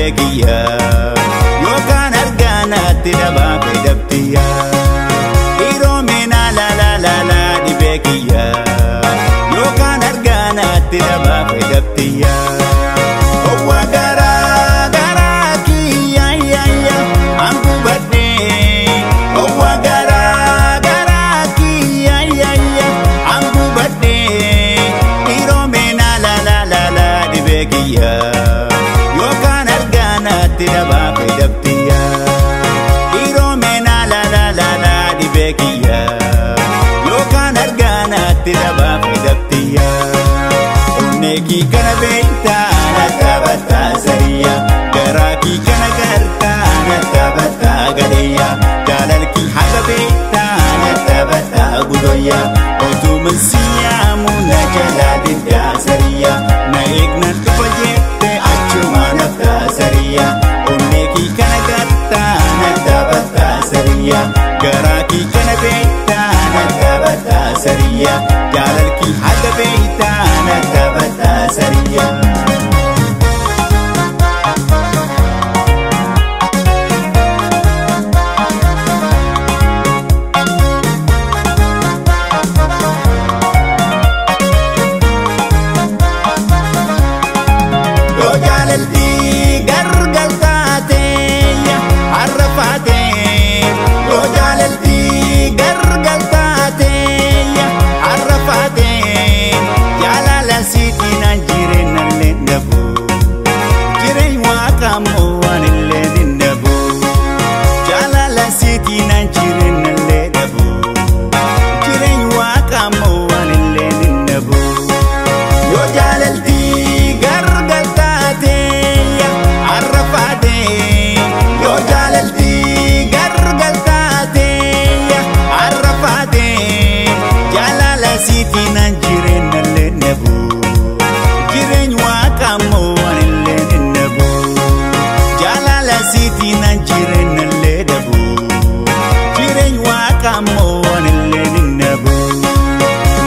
dhibee kiyya yookaan argaanaatti dhabaa fayyadamtiyya. Dhiiroo meenaa la la la dhibee kiyya yookaan argaanaatti dhabaa fayyadamtiyya. Owwa garaa garaa kiyya ya ya angubadhee. Owwa garaa garaa kiyya ya ya angubadhee. Dhiiroo meenaa la la la dhibee kiyya yookaan argaanaatti dhabaa fayyadamtiyya. Dhiiroo meenaa la la la dhibee kiyya yookaan argaanaatti dhabaa fayyadamtiyya. Onnee kii kana beektaa na taphataa sariya garaa kii kana gartaa na taphataa gadeeyya jaalalkii haga beektaa na taphataa gudoyya otuuma siyaamu na jalaa diddaa sariya na eegnan dhufa jette achuma naftaa sariya onnee kii kana gartaa na taphataa sariya garaa kii kana beektaa na taphataa sariya jaalalkii haga beektaa na taphataa sariya. Yoo jaalalti gargar taatee har'a faatee yoo jaalalti gargar taatee har'a faatee jaalala siitiin an jireenyallee dhabu jireenya waaqammoo waan illee hin dhabu jaalala siitiin an jireenyallee dhabu jireenya waaqammoo waan illee hin dhabu. Yoo jaalalti gargar taatee har'a faatee yoo jaalalti gargar taatee har'a faatee jaalala siitiin an jireenyallee dhabu jireenya waaqammoo waan illee hin dhabu jaalala siitiin an jireenyallee dhabu jireenya waaqammoo waan illee hin dhabu.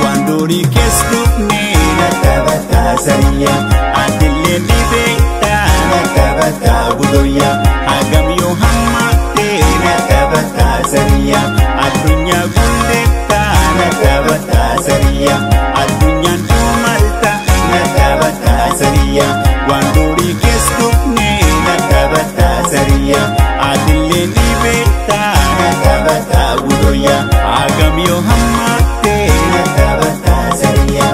Waan durii keessa dhufnee na taphataa sariya adillee dhibeettaa na taphataa gudoyya hagam yoo hammaattee na taphataa sariya addunyaa gulleettaa na taphataa sariya addunyaan dhumalta na taphataa sariya waan durii keessa dhufnee na taphataa sariya adillee dhibeettaa na taphataa gudoyya hagam yoo hammaattee na taphataa sariya.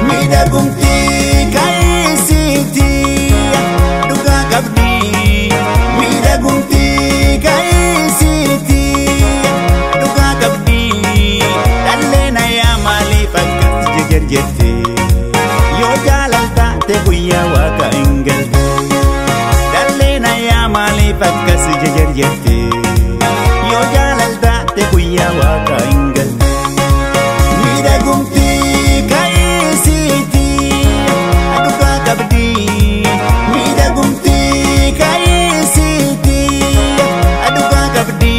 Miidhagumti kaayisiiti dhugaa qabdi. Miidhagumti kaayisiiti dhugaa qabdi. Dhallee nayaa maaliif akkas jeger jette? Yoo jaalaltaate guyyaa waaqa hin galte. Dhallee nayaa maaliif akkas jeger jette? Yoo jaalaltaate guyyaa waaqa hin galte. Miidhagumti kaayisiiti dhugaa qabdi. Miidhagumti kaayisiiti dhugaa qabdi.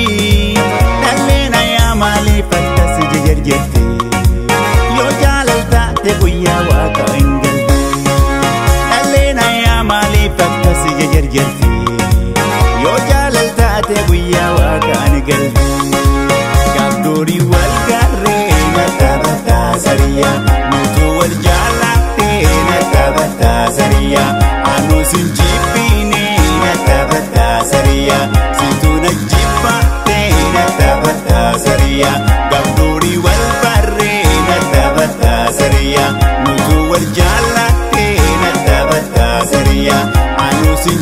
Dhallee nayaa maaliif akkas jeger jette? Yoo jaalaltaate guyyaa waaqa hin galte. Dhallee nayaa maaliif akkas jeger jette? Yoo jaalaltaate guyyaa waaqa ni galte. Gaaf durii wal garree na taphataa sariya nutu wal jaalattee na taphataa sariya anu sin jibbiine na taphataa sariya situ na jibbattee na taphataa sariya gaaf durii wal barree na taphataa sariya nutu wal jaalattee na taphataa sariya anu sin